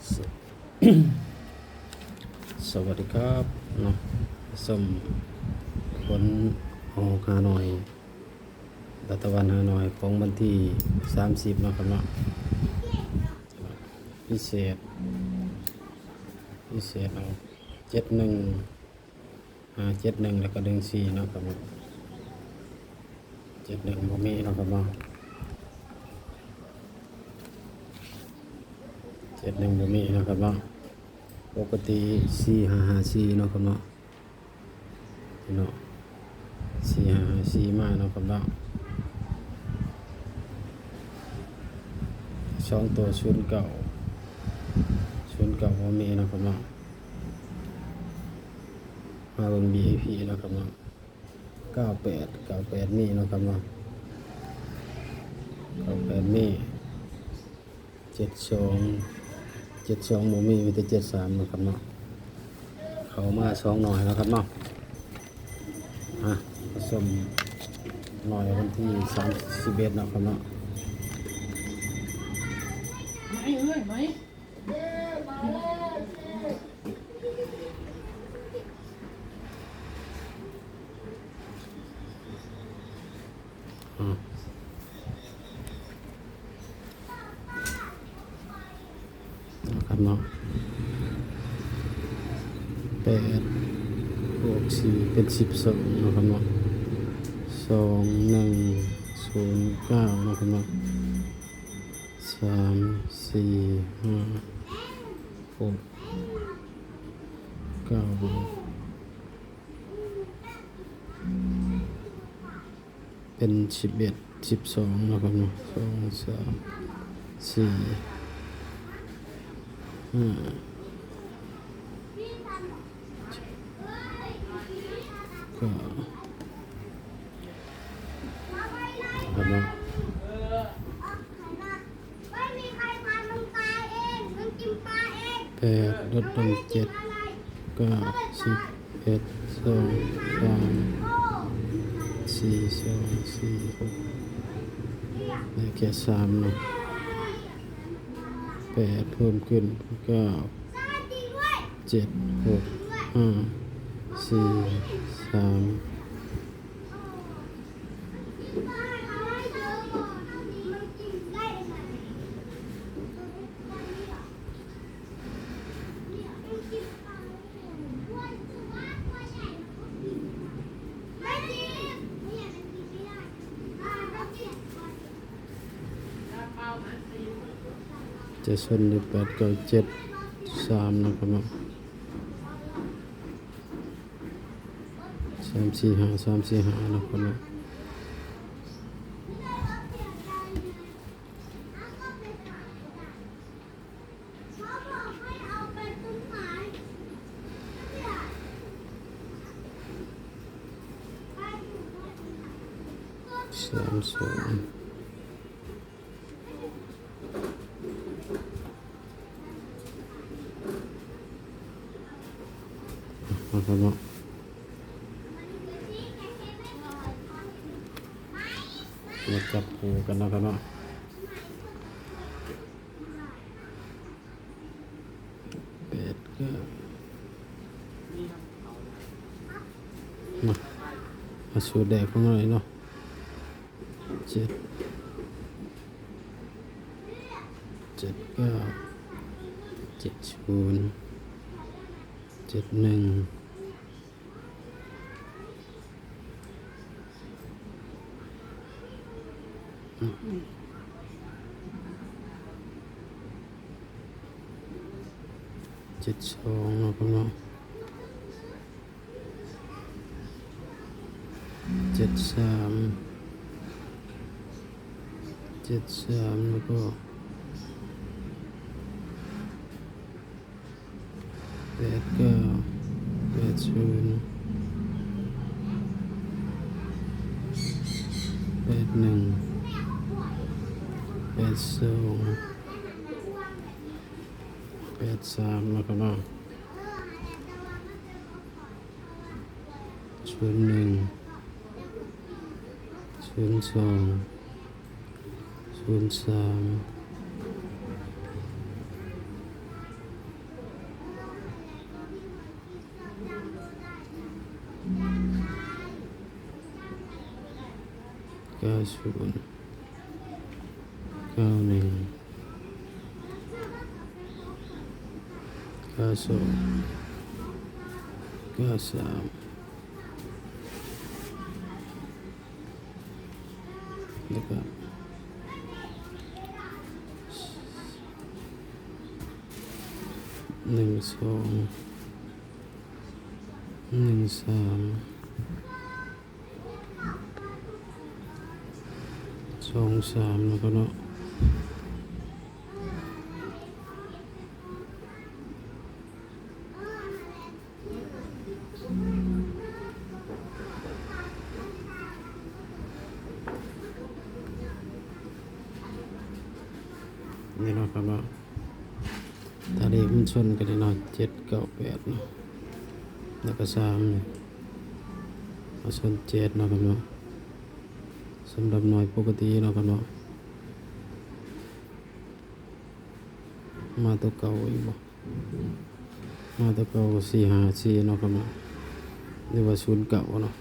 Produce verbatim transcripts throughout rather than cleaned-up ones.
ส- สวัสดีครับเนาะ ส้มผลออกฮานอย รัฐบาลฮานอยของวันที่สามสิบเนาะครับเนาะ พิเศษ พิเศษเอาเจ็ดหนึ่ง อ่า เจ็ดหนึ่ง แล้วก็หนึ่งสี่เนาะครับเนาะ เจ็ดหนึ่งบ่มีเนาะครับเนาะ เจ็ดหนึ่งบ่มีเนาะครับเนาะ ปกติสี่ห้าห้าสี่เนาะครับเนาะ เนาะ สี่ห้าห้าสี่มาเนาะครับเนาะ สองตัวศูนย์เก้า ศูนย์เก้าบ่มีเนาะครับเนาะ มาเบิ่ง วี ไอ พี เนาะครับเนาะ เก้าแปด เก้าแปดมีเนาะครับเนาะ เก้าแปดมี เจ็ดสอง เจ็ดสองบ่มี มีแต่เจ็ดสามเนาะครับเนาะ เข้ามาสองหน่อยแล้วครับเนาะ อ่ะ ผสมหน่อยวันที่สามสิบเอ็ดเนาะครับเนาะ ไม่เอ้ยไม่ อืม นะครับเนาะ แปด บวก สี่ เป็น สิบสอง นะครับเนาะ สอง หนึ่ง ศูนย์ เก้า นะครับเนาะ สาม สี่ ห้า หก เก้า เป็น สิบเอ็ด สิบสอง นะครับเนาะ สอง สาม สี่ ห้า เก้า นะครับเนาะ แปด ลดลง เจ็ด เก้า สิบ เอ็ด สอง สาม สี่ สอง สี่ หก ได้แค่ สาม เนาะ แปด เพิ่มขึ้น เก้า เจ็ด หก ห้า สี่ สาม จะชนอยู่ แปดเก้าเจ็ดสาม นะครับเนาะ สามสี่ห้า สามสี่ห้า นะครับเนาะ สามสอง นะครับเนาะ มาจับคู่กันนะครับเนาะ แปดเก้า มา มาสูตรแรกของเราเลยเนาะ เจ็ด เจ็ดเก้า เจ็ดศูนย์ เจ็ดหนึ่ง เจ็ดสอง เนาะครับเนาะ เจ็ดสาม เจ็ดสาม แล้วก็ แปดเก้า แปดศูนย์ แปดหนึ่ง แปดสอง แปดสาม นะครับเนาะ ศูนย์หนึ่ง ศูนย์สอง ศูนย์สาม เก้าศูนย์ เก้าหนึ่ง เก้าสอง เก้าสาม แล้วก็ หนึ่งสอง หนึ่งสาม สองสาม นะครับเนาะ นี่เนาะครับเนาะ ถ้าเลขมันชนกันนี่เนาะ เจ็ดเก้าแปด เนาะ แล้วก็ สาม นี่ มาชน เจ็ด เนาะครับเนาะ สำหรับหน่วยปกติเนาะครับเนาะ มาตัวเก่าอีกบ่ มาตัวเก่า สี่ห้าสี่ เนาะครับเนาะ หรือว่า ศูนย์เก้า เนาะ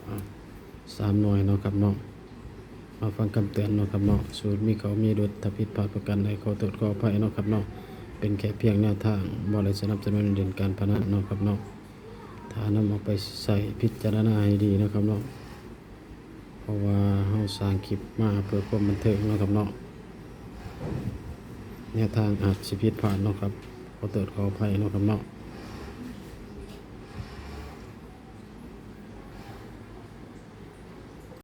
อ่ะ สามหน่วยเนาะครับเนาะ มาฟังคำเตือนเนาะครับเนาะ สูตรมีเข้ามีหลุด ถ้าผิดพลาดประการใดขอโทษขออภัยเนาะครับเนาะ เป็นแค่เพียงแนวทาง บ่ได้สนับสนุนเล่นการพนันเนาะครับเนาะ ถ้านำเอาไปใช้พิจารณาให้ดีเนาะครับเนาะ เพราะว่าเฮาสร้างคลิปมาเพื่อความบันเทิงเนาะครับเนาะ แนวทางอาจสิผิดพลาดเนาะครับ ขอโทษขออภัยเนาะครับเนาะ